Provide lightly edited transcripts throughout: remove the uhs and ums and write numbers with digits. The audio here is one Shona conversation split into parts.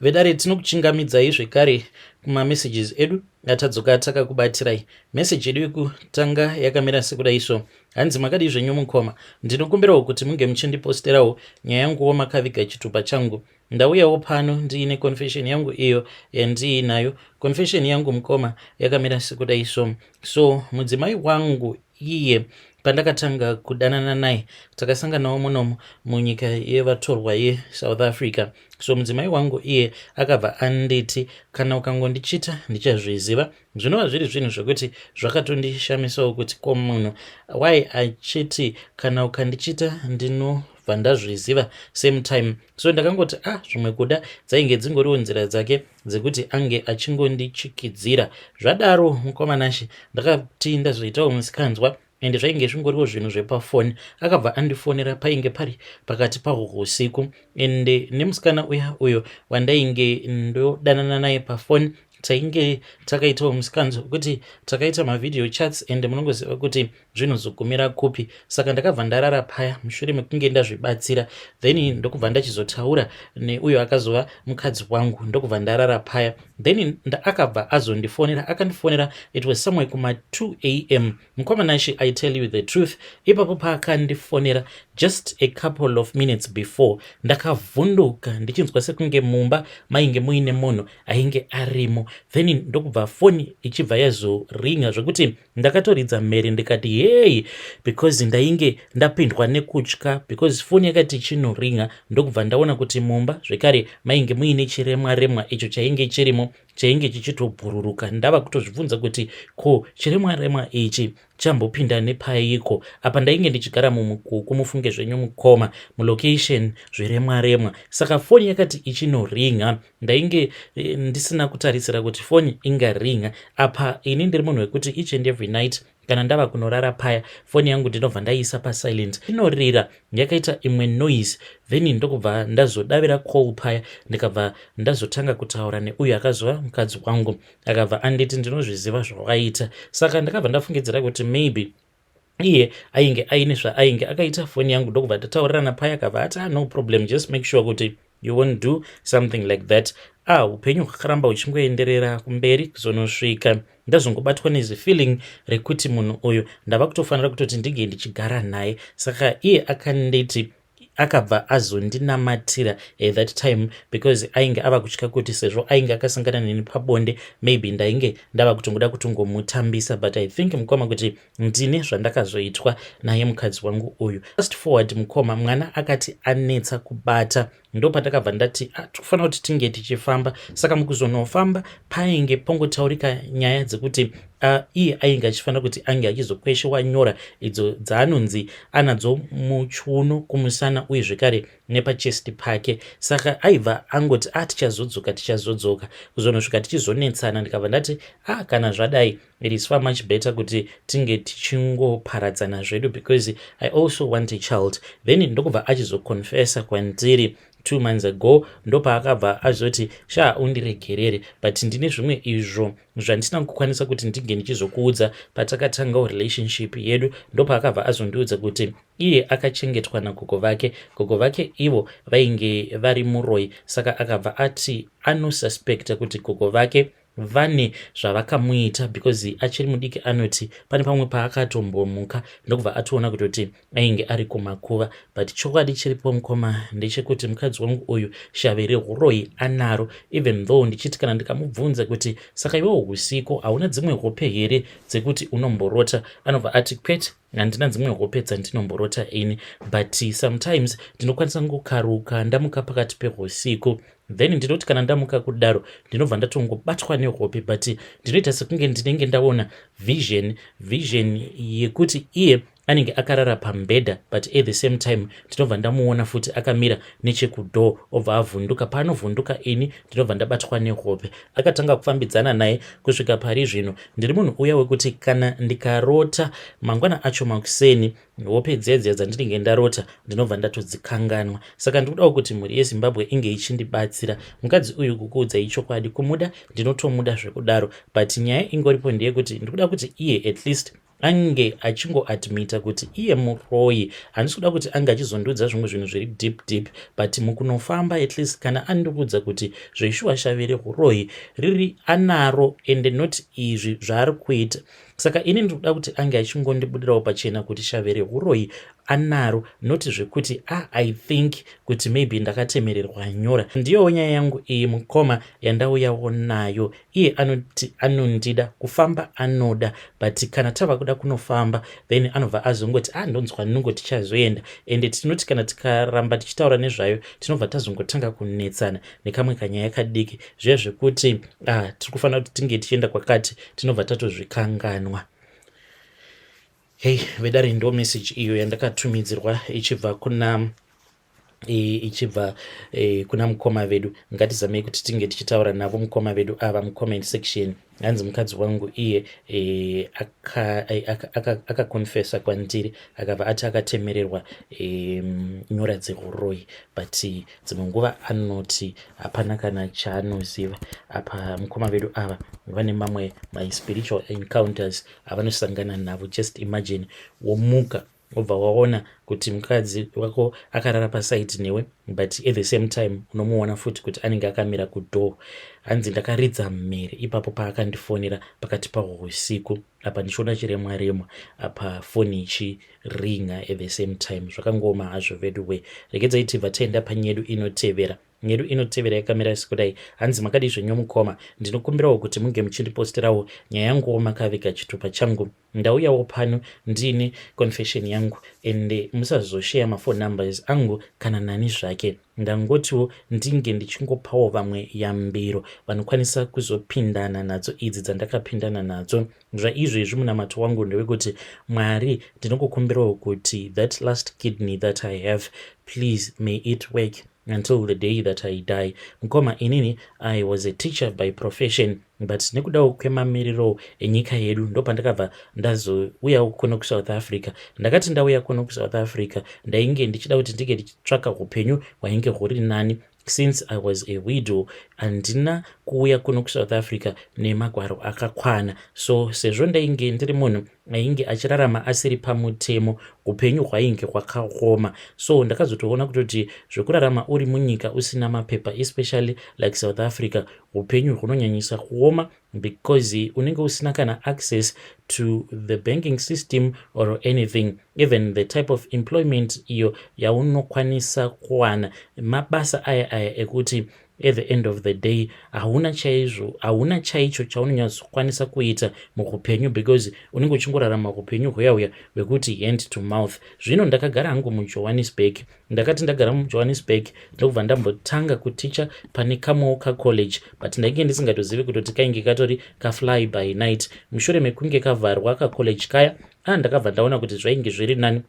Vedare, tinokuchingamidzai zvekare kumamessages edu atadzoka takakubatirai. Meseji yedu yekutanga yakamira sekudai so. Hanzi, "Makadii zvenyu mukoma? Ndinokumbirawo kuti munge muchindiposterawo nyaya yanguwo makaviga chitupa changu. Ndauyawo pano ndiine confession yangu iyo yandiinayo. Confession yangu, mukoma, yakamira sekudai so. So mudzimai wangu iye, pandakatanga kudanana naye, takasanganawo munomu munyika yevatorwa yeSouth Africa. So mudzimai wangu iye akabva anditi, 'Kana ukangondichita, ndichazviziva.' Zvinova zviri zvinhu zvekuti zvakatondishamisawo kuti ko munhu wai achiti kana ukandichita ndinobva ndazviziva same time. So ndakangoti, ah, zvimwe kuda dzainge dzingoriwo nzira dzake dzekuti ange achingondichikidzira. Zvadaro, mukoma Nashe, ndakati ndazoitawo musikanzwa, ende zvainge zvingoriwo zvinhu zvepafoni. Akabva andifonera, painge pari pakati pahwo usiku, ende nemusikana uya uyo wandainge ndodanana naye pafoni, tainge takaitawo musikanzwa wekuti takaita mavideo chats, ende munongoziva kuti zvinozogumira kupi. Saka ndakabva ndarara paya mushure mekunge ndazvibatsira, then ndokubva ndachizotaura neuyo akazova mukadzi wangu, ndokubva ndarara paya. Then akabva azondifonera. Akandifonera, it was somewhere kuma2 am. Mukoma Nashe, I tell you the truth, ipapo paakandifonera, just a couple of minutes before, ndakavhunduka ndichinzwa sekunge mumba mainge muine munhu ainge arimo. Then ndokubva foni ichibva yazoringa, zvekuti ndakatoridza mhere ndikati, "Hei," because ndainge ndapindwa nekutya, because foni yakati ichinoringa, ndokubva ndaona kuti mumba zvekare mainge muine chiremwa remwa icho chainge chirimo, chainge chichitobhururuka. Ndava kutozvibvunza kuti ko chiremwa remwa ichi chambopinda nepaiko? Apa ndainge ndichigara mumukuku, mufunge zvenyu mukoma, mulocation zviremwa remwa. Saka foni yakati ichinoringa, ndainge ndisina kutarisira kuti foni ingaringa. Apa ini ndiri munhu wekuti each and every night kana ndava kunorara paya, foni yangu ndinobva ndaiisa pasilent. Inorira yakaita imwe noise, then ndokubva ndazodavira call paya, ndikabva ndazotanga kutaura neuyo akazova mukadzi wangu. Akabva anditi, "Ndinozviziva zvawakaita." Saka ndakabva ndafungidzira kuti maybe iye ainge aine zvaainge akaita foni yangu. Ndokubva tataurirana paya, akabva ati, "Ah, no problem, just make sure kuti you won't do something like that." Ah, upenyu hwakaramba huchingoenderera kumberi kuzonosvika ndazongobatwa nezifeeling rekuti munhu uyu ndava kutofanira kutoti ndinge ndichigara naye. Saka iye akanditi, akabva azondinamatira at that time because ainge ava kutya kuti sezvo ainge akasangana neni pabonde, maybe ndainge ndava kutongoda kutongomutambisa. But I think, mukoma, kuti ndine zvandakazoitwa naye mukadzi wangu uyu. Fast forward, mukoma, mwana akati anetsa kubata. Ndopatakabva ndati, ah, tikufanira kuti tinge tichifamba. Saka mukuzonofamba painge pongotaurika nyaya dzekuti iye ainge achifanira kuti ange achizokweshewa nyora idzo dzaanonzi anadzo muchiuno, kumusana, uye zvekare nepachest pake. Saka aibva angoti, a ah, tichazodzoka, tichazodzoka," kuzonosvika tichizonetsana. Ndikabva ndati, "A ah, kana zvadai, it is far much better kuti tinge tichingoparadzana zvedu because I also want a child." Then ndokubva achizoconfessa kwandiri 2 months ago. Ndopaakabva azoti, "Sha, undiregerere, but ndine zvimwe izvo zvandisina kukwanisa kuti ndinge ndichizokuudza patakatangawo relationship yedu." Ndopaakabva azondiudza kuti iye akachengetwa nagogo vake. Gogo vake ivo vainge vari muroi. Saka akabva ati anosuspecta kuti gogo vake vane zvavakamuita because achiri mudiki, anoti pane pamwe paakatombomuka, ndokubva atoona kutoti ainge ari kumakuva. But chokwadi chiripo, mukoma, ndechekuti mukadzi wangu uyu shave reuroi anaro, even though ndichiti kana ndikamubvunza kuti, "Saka iwewo usiku hauna dzimwe hope here dzekuti unomborota?" anobva ati, "Kwete, handina dzimwe hope dzandinomborota ini, but sometimes ndinokwanisa ngokaruka ndamuka pakati peusiku. Then ndinoti kana ndamuka kudaro, ndinobva ndatongobatwa nehope, but ndinoita sekunge ndinenge ndaona vision yekuti iye anenge akarara pambedha, but at the same time ndinobva ndamuona futi akamira nechekudoor, obva avhunduka. Paanovhunduka, ini ndinobva ndabatwa nehope." Akatanga kufambidzana naye kusvika pari zvino. Ndiri munhu uya wekuti kana ndikarota, mangwana acho makuseni hope dziya dziya dzandinenge ndarota ndinobva ndatodzikanganwa. Saka ndikudawo kuti mhuri yeZimbabwe inge ichindibatsira. Mukadzi uyu, kukuudzai chokwadi, kumuda ndinotomuda zvekudaro, but nyaya ingoripo ndeyekuti ndikuda kuti iye at least Ange achingoadmita kuti iye muroyi. Handisi kuda kuti ange achizondiudza zvimwe zvinhu zviri deep deep, but mukunofamba, at least kana andiudza kuti zveshuwa shavi rehuroyi riri anaro ende not izvi zvaari kuita. Saka ini ndiri kuda kuti ange achingondibudirawo pachena kuti shavi rehuroyi anaro, not zvekuti, ah, I think kuti maybe ndakatemererwa nyora. Ndiyowo nyaya yangu iyi, mukoma, yandauyawo nayo. Iye anoti anondida, kufamba anoda, but kana tava kuda kunofamba, then anobva azongoti, "Ah, ndonzwa nungo, tichazoenda." Ende tinoti kana tikaramba tichitaura nezvayo, tinobva tazongotanga kunetsana nekamwe kanyaya kadiki zviya zvekuti, ah, tiri kufanira kuti tinge tichienda kwakati, tinobva tatozvikanganwa. Hei vedare, ndo message iyo yandakatumidzirwa ichibva kuna mukoma vedu. Ngatizamei kuti tinge tichitaura navo mukoma vedu ava mucomment section. Hanzi mukadzi wangu iye akaconfessa kwandiri, akabva ati akatemererwa nyora dzehuroyi, but dzimwe nguva anoti hapana kana chaanoziva. Apa mukoma vedu ava vane mamwe maspiritual encounters avanosangana navo. Just imagine, womuka wobva waona kuti mukadzi wako akarara paside newe, but at the same time unomuona futi kuti anenge akamira kudoor. Hanzi ndakaridza mhere ipapo paakandifonera pakati pahwo usiku, apa ndichiona chiremwa remwa, apa foni ichiringa at the same time. Zvakangoma hazvo vedu we. Regedzai tibva taenda panyedu inotevera. Nyedu inotevera yakamira sekudai. Hanzi, "Makadii zvenyu mukoma? Ndinokumbirawo kuti munge muchindiposterawo nyaya yanguwo makaviga chitupa changu. Ndauyawo pano ndiine confession yangu, ende musazosheya maphone numbers angu kana nani zvake. Ndangotiwo ndinge ndichingopawo vamwe yambiro vanokwanisa kuzopindana nadzo idzi dzandakapindana nadzo. Zvaizvezvi munamato wangu ndewekuti, Mwari, ndinokukumbirawo kuti that last kidney that I have, please may it work until the day that I die. Mukoma, inini I was a teacher by profession, but nekudawo kwemamiriro enyika yedu, ndopandakabva ndazouyawo kuno kuSouth Africa. Ndakati ndauya kuno kuSouth Africa, ndainge ndichida kuti ndinge ndichitsvaka upenyu hwainge huri nani. Since I was a widow, handina kuuya kuno kuSouth Africa nemagwaro akakwana. So sezvo ndainge ndiri munhu ainge achirarama asiri pamutemo, upenyu hwainge hwakaoma. So ndakazotoona kutoti zvekurarama uri munyika usina mapepa, especially like South Africa, upenyu hunonyanyisa kuoma because unenge usina kana access to the banking system or anything. Even the type of employment iyo yaunokwanisa kuwana, mabasa aya aya ekuti at the end of the day hauna chaizvo, hauna chaicho chaunonyatsokwanisa kuita muupenyu, because unenge uchingorarama upenyu huya huya hwekuti hand to mouth. Zvino ndakagara hangu muJohannesburg. Ndakati ndagara muJohannesburg, ndokubva ndambotanga kuticha pane kamwewo kacollege, but ndainge ndisingatozivi kutoti kainge katori kafly by night. Mushure mekunge kavharwa kacollege kaya, a ndakabva ndaona kuti zvainge zviri nani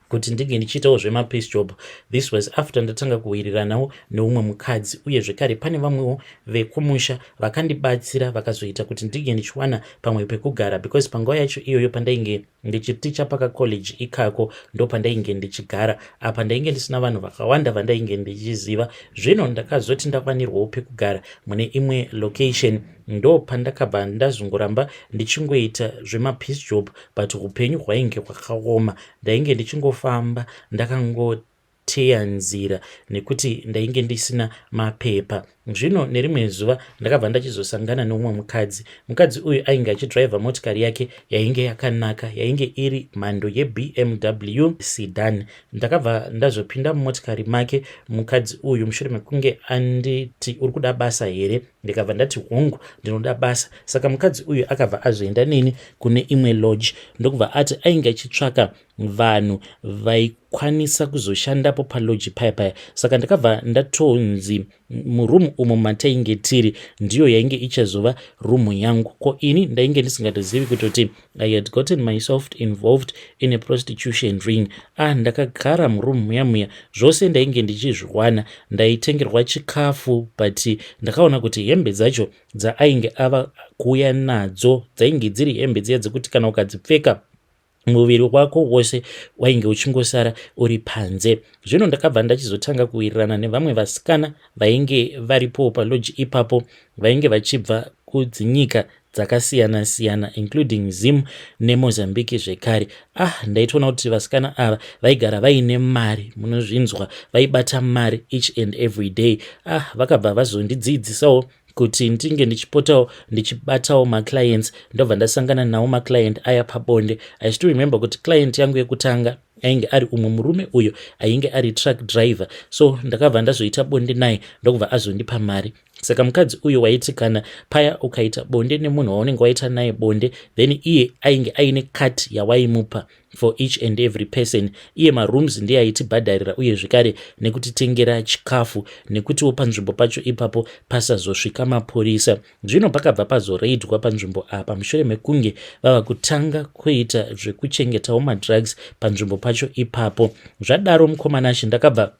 kuti ndinge ndichiitawo zvemapiece job. This was after ndatanga kuwiriranawo neumwe mukadzi, uye zvekare pane vamwewo vekumusha vakandibatsira, vakazoita kuti ndinge ndichiwana pamwe pekugara, because panguva yacho iyoyo pandainge ndichiticha pakacollege ikako, ndo pandainge ndichigara. Apa ndainge ndisina vanhu vakawanda vandainge ndichiziva. Zvino ndakazoti ndakwanirwawo pekugara mune imwe location, ndo pandakabva ndazongoramba ndichingoita zvemapiece job, but upenyu hwainge hwakaoma. Ndainge ndichingofamba ndakangoteya nzira nekuti ndainge ndisina mapepa. Zvino nerimwe zuva ndakabva ndachizosangana neumwe mukadzi. Mukadzi uyu ainge achidhiraivha motikari yake yainge yakanaka, yainge iri mhando yeBMW sedan. Ndakabva ndazopinda mumotikari make mukadzi uyu mushure mekunge anditi, 'Uri kuda basa here?' Ndikabva ndati, 'Hongu, ndinoda basa.' Saka mukadzi uyu akabva azoenda neni kune imwe lodge, ndokubva ati ainge achitsvaka vanhu vaikwanisa kuzoshandapo palodge paya paya. Saka ndakabva ndatonzi murumu umo matainge tiri ndiyo yainge ichazova rumu yangu. Ko ini ndainge ndisingatozivi kutoti I had gotten myself involved in a prostitution ring. Ah, ndakagara murumu muya muya, zvose ndainge ndichizviwana, ndaitengerwa chikafu, but ndakaona kuti hembe dzacho dzaainge ava kuuya nadzo dzainge dziri hembe dziya dzekuti kana ukadzipfeka, muviri wako wose wainge uchingosara uri panze. Zvino ndakabva ndachizotanga kuwirirana nevamwe vasikana vainge varipowo palodge ipapo, vainge vachibva kudzinyika. Dzakasiyana siyana, including Zim neMozambique zvekare. Ah, ndaitoona kuti vasikana ava vaigara vaine mari, munozvinzwa, vaibata mari each and every day. Ah, vakabva vazondidzidzisawo kuti ndinge ndichipotawo ndichibatawo maclients. Ndobva ndasangana nawo maclient aya pabonde. I still remember kuti client yangu yekutanga ainge ari umwe murume uyo ainge ari truck driver. So ndakabva ndazoita bonde naye, ndokubva azondipa mari. Saka mukadzi uyu waiti kana paya ukaita bonde nemunhu waunenge waita naye bonde, then iye ainge aine cut yawaimupa for each and every person. Iye marooms ndiye aitibhadharira, uye zvekare nekutitengera chikafu, nekutiwo panzvimbo pacho ipapo pasazosvika mapurisa. Zvino pakabva pazoreidwa panzvimbo apa mushure mekunge vava kutanga kuita zvekuchengetawo madrugs panzvimbo pacho ipapo. Zvadaro, mukomanashi, ndakabva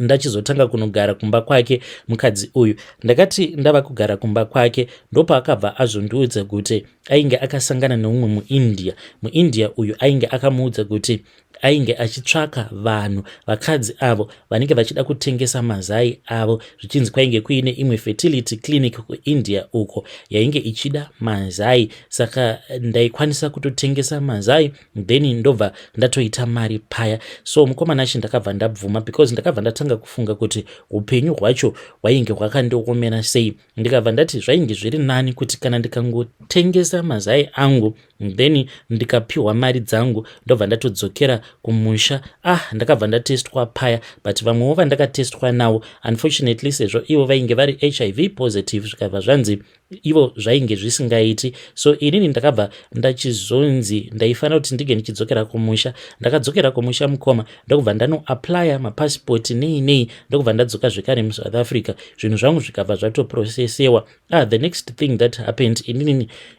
ndachizotanga kunogara kumba kwake mukadzi uyu. Ndakati ndava kugara kumba kwake, ndopaakabva azondiudza kuti ainge akasangana neumwe muIndia. MuIndia uyu ainge akamuudza kuti ainge achitsvaka vanhu, vakadzi avo vanenge vachida kutengesa mazai avo, zvichinzi kwainge kuine imwe fertility clinic kuIndia uko yainge ichida mazai, saka ndaikwanisa kutotengesa mazai, then ndobva ndatoita mari paya. So mukomanachi, ndakabva ndabvuma because ndakabva ndatanga kufunga kuti upenyu hwacho hwainge hwakandiomera sei. Ndikabva ndati zvainge zviri nani kuti kana ndikangotengesa mazai angu, then ndikapiwa mari dzangu, ndobva ndatodzokera kumusha. Ah, ndakabva ndatestwa paya, but vamwewo vandakatestwa navo, unfortunately, sezvo ivo vainge vari HIV positive, zvikabva zvanzi ivo zvainge zvisingaiti. So inini ndakabva ndachizonzi ndaifanira kuti ndinge ndichidzokera kumusha. Ndakadzokera kumusha, mukoma, ndokubva ndanoapplya mapasipoti nei nei, ndokubva ndadzoka zvekare muSouth Africa. Zvinhu zvangu zvikabva zvatoprosesewa. Ah, the next thing that happened,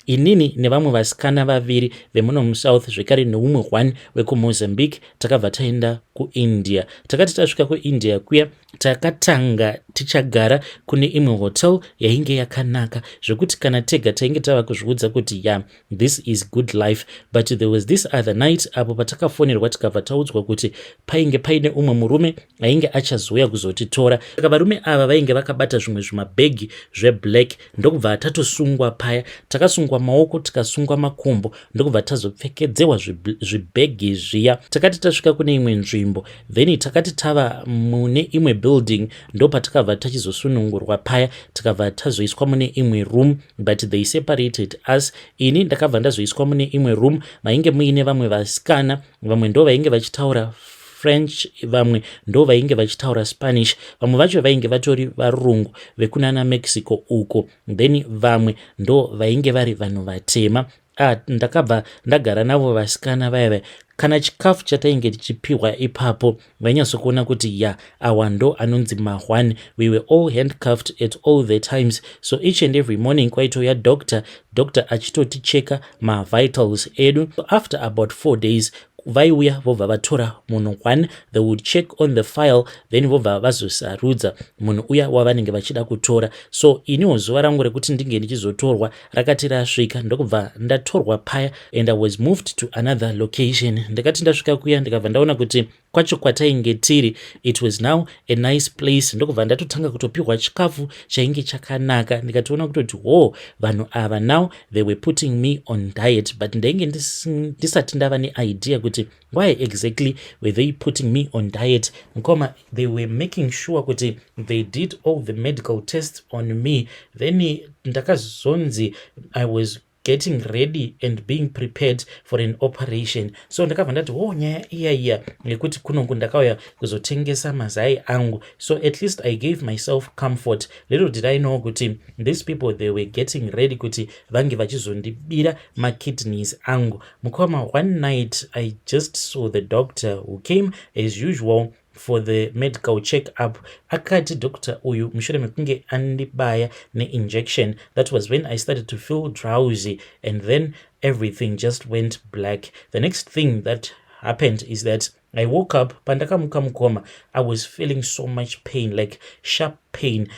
inini nevamwe vasikana vaviri vemuno muSouth, zvekare neumwe one wekuMozambique, takabva taenda kuIndia. Takati tasvika kuIndia kuya, takatanga tichagara kune imwe hotel yainge yakanaka zvekuti kana tega tainge tava kuzviudza kuti, "Ya, this is good life." But there was this other night apo patakafonerwa, tikabva taudzwa kuti painge paine umwe murume ainge achazouya kuzotitora. Saka varume ava vainge vakabata zvimwe zvimabhegi zveblack, ndokubva tatosungwa paya. Takasungwa maoko, tikasungwa makumbo, ndokubva tazopfekedzewa zvibhegi zviya. Takati tasvika kune imwe nzvimbo, then takati tava mune imwe building, ndopatakabva tachizosunungurwa paya, tikabva tazoiswa mune imwe room, but they separated us. Ini ndakabva ndazoiswa mune imwe room mainge muine vamwe vasikana. Vamwe ndo vainge vachitaura French, vamwe ndo vainge vachitaura Spanish, vamwe vacho vainge vatori varungu vekunana Mexico uko, then vamwe ndo vainge vari vanhu vatema. Ah, ndakabva ndagara navo vasikana vaya vaya. Kana chikafu chatainge tichipiwa ipapo, vainyatsokuona kuti, ya, awa ndo anonzi ma1. We were all handcuffed at all the times. So each and every morning kwaitouya doctor, doctor achitoticheka mavitals edu. So after about 4 days vaiuya, vobva vatora munhu one. They would check on the file, then vobva vazosarudza munhu uya wavanenge vachida kutora. So iniwo zuva rangu rekuti ndinge ndichizotorwa rakati rasvika, ndokubva ndatorwa paya, and I was moved to another location. Ndakati ndasvika kuya, ndikabva ndaona kuti kwacho kwatainge tiri, it was now a nice place. Ndokubva ndatotanga kutopiwa chikafu chainge chakanaka. Ndikatoona kutoti, ho, vanhu ava now they were putting me on diet, but ndainge ndisati ndava neidea kuti why exactly were they putting me on diet. Mukoma, they were making sure kuti they did all the medical tests on me. Then ndakazonzi I was getting ready and being prepared for an operation. So ndakabva ndati, wo, nyaya iya iya nekuti kunongu ndakauya kuzotengesa mazai angu. So at least I gave myself comfort. Little did I know kuti these people, they were getting ready kuti vange vachizondibira makidneys angu. Mukoma, one night I just saw the doctor, who came as usual for the medical check up. Akati doctor uyu, mushure mekunge andibaya neinjection, that was when I started to feel drowsy, and then everything just went black. The next thing that happened is that I woke up. Pandakamuka, mukoma, I was feeling so much pain, like sharp pain.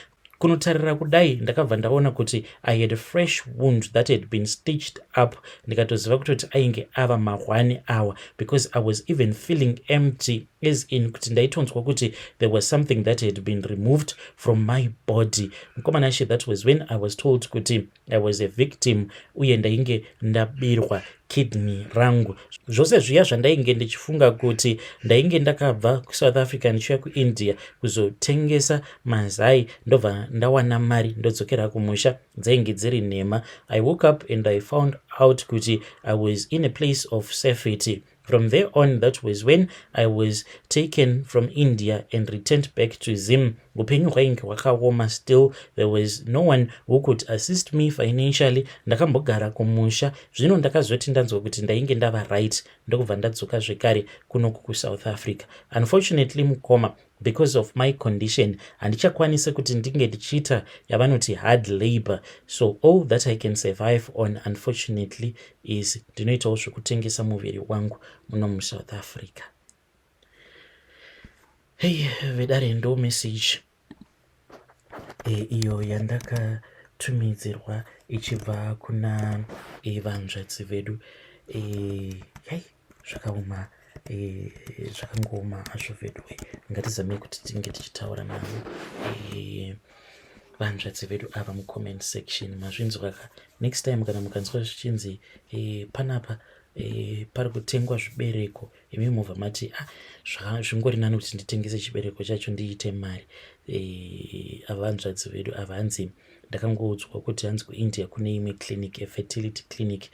Kunotarira kudai, ndakabva ndaona kuti I had a fresh wound that had been stitched up. Ndikatoziva kutoti ainge ava mahwani awa, because I was even feeling empty, as in kuti ndaitonzwa kuti there was something that had been removed from my body. Mukomana Ashe, that was when I was told kuti I was a victim, uye ndainge ndabirwa kidney rangu. Zvose zviya zvandainge ndichifunga kuti ndainge ndakabva kuSouth Africa ndichiuya kuIndia kuzotengesa mazai, ndobva ndawana mari, ndodzokera kumusha, dzainge dziri nhema. I woke up and I found out kuti I was in a place of safety. From there on, that was when I was taken from India and returned back to Zim. Upenyu hwainge hwakaoma. Still, there was no one who could assist me financially. Ndakambogara kumusha. Zvino ndakazoti ndanzwa kuti ndainge ndava right, ndokubva ndadzoka zvekare kunoku kuSouth Africa. Unfortunately, mukoma, because of my condition, handichakwanisi kuti ndinge ndichiita yavanoti hard labor. So all that I can survive on, unfortunately, is ndinoitawo zvekutengesa muviri wangu muno muSouth Africa. Hei vedare, ndo message iyo yandakatumidzirwa ichibva kuna vanzvadzi vedu. Hei, zvakaoma, zvakangooma hazvo vedu. Ngatizamei kuti tinge tichitaura navo vanzvadzi vedu ava mucomment section. Mazvinzwa ka? Next time kana mukanzwa zvichinzi panapa pari kutengwa zvibereko, imi mubva mati, "Ah, zvingori nani kuti nditengese chibereko chacho ndiite mari." Ava vanzvadzi vedu ava, hanzi ndakangoudzwa kuti hanzi kuIndia kune imwe clinic, fertility clinic,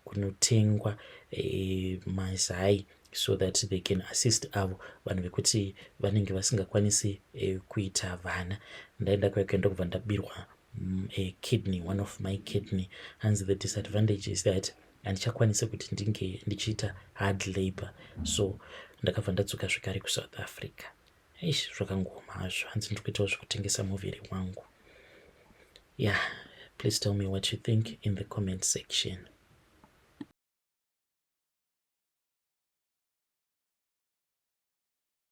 kunotengwa mazai so that they can assist avo vanhu vekuti vanenge vasingakwanisi kuita vana. Ndaenda kwaiko, ndokubva ndabirwa kidney, one of my kidney. Hanzi the disadvantage is that handichakwanisi kuti ndinge ndichiita hard labor, so ndakabva ndadzoka zvekare kuSouth Africa. Eish, zvakangooma hazvo. Hanzi ndiri kuitawo zvekutengesa muviri wangu. Yeah, please tell me what you think in the comment section.